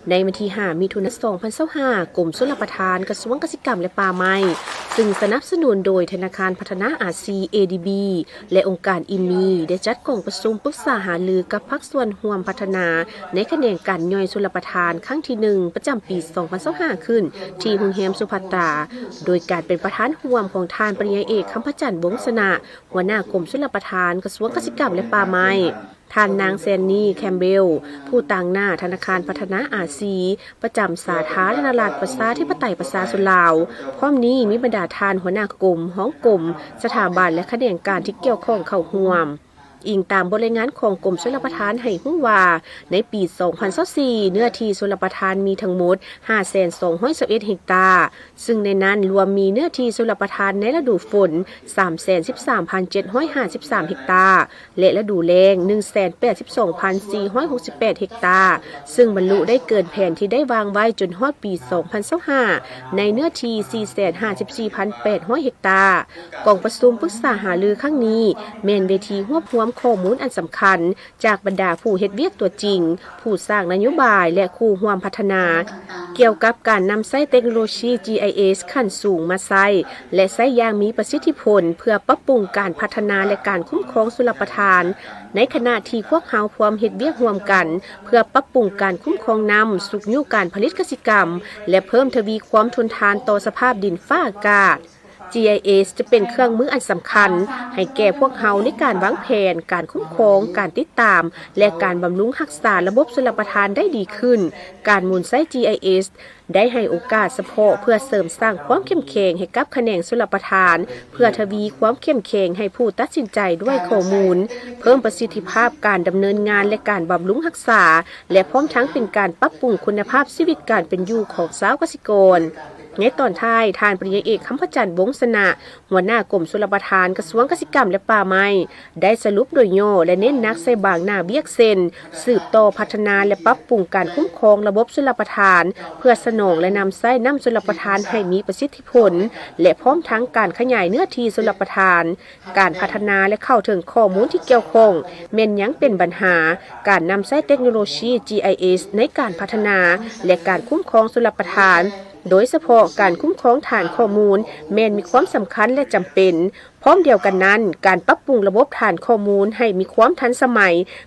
ໃນວັນທີຫ້າ ມິຖຸນາ ສອງພັນຊາວຫ້າ ກົມຊົນລະປະທານ ກະຊວງກະສິກຳ ແລະ ປ່າໄມ້ ຊຶ່ງສະໜັບສະໜູນໂດຍທະນາຄານພັດທະນາອາຊີ ເອດີບີ ແລະ ອົງການ ອີມມີ ໄດ້ຈັດກອງປະຊຸມປຶກສາຫາລືກັບພາກສ່ວນຮ່ວມພັດທະນາ ໃນຂະແໜງການຍ່ອຍຊົນລະປະທານຄັ້ງທີໜຶ່ງ ປະຈຳປີສອງພັນຊາວຫ້າ ຂຶ້ນທີ່ໂຮງແຮມສຸພັດຕາ ໂດຍການເປັນປະທານຮ່ວມຂອງທ່ານປະລິນຍາເອກ ຄຳພະຈັນ ວົງຊະນະ ຫົວໜ້າກົມຊົນລະປະທານ ກະຊວງກະສິກຳ ແລະ ປ່າໄມ້, ທ່ານນາງ ແຊນນີ ແຄມເບວ ຜູ້ຕາງໜ້າທະນາຄານພັດທະນາອາຊີ ປະຈຳສາທາລະນະລັດ ປະຊາທິປະໄຕ ປະຊາຊົນລາວ. ພ້ອມນີ້ມີບັນດາທ່ານຫົວໜ້າກົມ, ຮອງກົມ, ສະຖາບັນ ແລະ ຂະແໜງການທີ່ກ່ຽວຂ້ອງເຂົ້າຮ່ວມ. ອີງຕາມບົດລາຍງານຂອງກົມຊົນລະປະທານໃຫ້ຮູ້ວ່າ, ໃນປີສອງພັນຊາວສີ່ ເນື້ອທີ່ຊົນລະປະທານມີທັງໝົດຫ້າແສນສອງຮ້ອຍຊາວເອັດເຮັກຕາ, ຊຶ່ງໃນນັ້ນລວມມີເນື້ອທີ່ຊົນລະປະທານໃນລະດູຝົນສາມແສນສິບສາມພັນເຈັດຮ້ອຍຫ້າສິບສາມເຮັກຕາ ແລະ ລະດູແລ້ງໜຶ່ງແສນແປດສິບສອງພັນສີ່ຮ້ອຍຫົກສິບແປດເຮັກຕາ, ຊຶ່ງບັນລຸໄດ້ເກີນແຜນທີ່ໄດ້ວາງໄວ້ຈົນຮອດປີສອງພັນຊາວຫ້າ ໃນເນື້ອທີ່ສີ່ແສນຫ້າສິບສີ່ພັນແປດຮ້ອຍເຮັກຕາ. ກອງປະຊຸມປຶກສາຫາລືຄັ້ງນີ້ ແມ່ນເວທີຮວບຮວມຂໍ້ມູນອັນສຳຄັນຈາກບັນດາຜູ້ເຮັດວຽກຕົວຈິງ, ຜູ້ສ້າງນະໂຍບາຍ ແລະ ຄູ່ຮ່ວມພັດທະນາ ກ່ຽວກັບການນຳໃຊ້ເຕັກໂນໂລຊີ ຈີໄອເອສ ຂັ້ນສູງມາໃຊ້ ແລະ ໃຊ້ຢ່າງມີປະສິດທິຜົນ ເພື່ອປັບປຸງການພັດທະນາ ແລະ ການຄຸ້ມຄອງຊົນລະປະທານ, ໃນຂະນະທີ່ພວກເຮົາພວມເຮັດວຽກຮ່ວມກັນ ເພື່ອປັບປຸງການຄຸ້ມຄອງນ້ຳ, ຊຸກຍູ້ການຜະລິດກະສິກຳ ແລະ ເພີ່ມທະວີຄວາມທົນທານຕໍ່ສະພາບດິນຟ້າອາກາດ. ຈີໄອເອສ ຈະເປັນເຄື່ອງມືອັນສຳຄັນໃຫ້ແກ່ພວກເຮົາໃນການວາງແຜນ, ການຄຸ້ມຄອງ, ການຕິດຕາມ ແລະ ການບຳລຸງຮັກສາລະບົບຊົນລະປະທານໄດ້ດີຂຶ້ນ. ການໝູນໃຊ້ ຈີໄອເອສ ໄດ້ໃຫ້ໂອກາດສະເພາະເພື່ອເສີມສ້າງຄວາມເຂັ້ມແຂງໃຫ້ກັບຂະແໜງຊົນລະປະທານ, ເພື່ອທະວີຄວາມເຂັ້ມແຂງໃຫ້ຜູ້ຕັດສິນໃຈດ້ວຍຂໍ້ມູນ, ເພີ່ມປະສິດທິພາບການດຳເນີນງານ ແລະ ການບຳລຸງຮັກສາ ແລະ ພ້ອມທັງເປັນການປັບປຸງຄຸນນະພາບຊີວິດການເປັນຢູ່ຂອງຊາວກະສິກອນ. ໃນຕອນທ້າຍ, ທ່ານປະລິນຍາເອກ ຄຳພະຈັນ ວົງຊະນະ ຫົວໜ້າກົມຊົນລະປະທານ ກະຊວງກະສິກຳ ແລະ ປ່າໄມ້ ໄດ້ສະຫຼຸບໂດຍຫຍໍ້ ແລະ ເນັ້ນໜັກໃສ່ບາງໜ້າວຽກ ເຊັ່ນ ສືບຕໍ່ພັດທະນາ ແລະ ປັບປຸງການຄຸ້ມຄອງລະບົບຊົນລະປະທານ ເພື່ອສະໜອງ ແລະ ນຳໃຊ້ນ້ຳຊົນລະປະທານໃຫ້ມີປະສິດທິຜົນ ແລະ ພ້ອມທັງການຂະຫຍາຍເນື້ອທີ່ຊົນລະປະທານ. ການພັດທະນາ ແລະ ເຂົ້າເຖິງຂໍ້ມູນທີ່ກ່ຽວຂ້ອງ ແມ່ນຍັງເປັນບັນຫາ. ການນຳໃຊ້ເຕັກໂນໂລຊີ ຈີໄອເອສ ໃນການພັດທະນາ ແລະ ການຄຸ້ມຄອງຊົນລະປະທານ, ໂດຍສະເພາະການຄຸ້ມຄອງຖານຂໍ້ມູນ ແມ່ນມີຄວາມສຳຄັນ ແລະ ຈຳເປັນ. ພ້ອມດຽວກັນນັ້ນ, ການປັບປຸງລະບົບຖານຂໍ້ມູນໃຫ້ມີຄວາມທັນສະໄໝ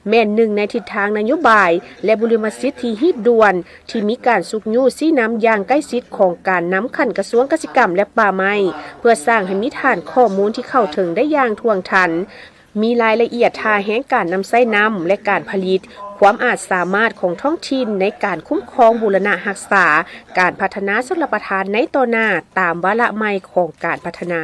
ແມ່ນໜຶ່ງໃນທິດທາງນະໂຍບາຍ ແລະ ບຸລິມະສິດທີ່ຮີບດ່ວນ ທີ່ມີການຊຸກຍູ້ຊີ້ນຳຢ່າງໃກ້ຊິດຂອງການນຳຂັ້ນກະຊວງກະສິກຳ ແລະ ປ່າໄມ້ ເພື່ອສ້າງໃຫ້ມີຖານຂໍ້ມູນທີ່ເຂົ້າເຖິງໄດ້ຢ່າງທ່ວງທັນ, ມີລາຍລະອຽດທ່າແຮງການນຳໃຊ້ນ້ຳ ແລະ ການຜະລິດ, ຄວາມອາດສາມາດຂອງທ້ອງຖິ່ນໃນການຄຸ້ມຄອງບູລະນະຮັກສາ, ການພັດທະນາຊົນລະປະທານໃນຕໍ່ໜ້າຕາມວາລະໃໝ່ຂອງການພັດທະນາ.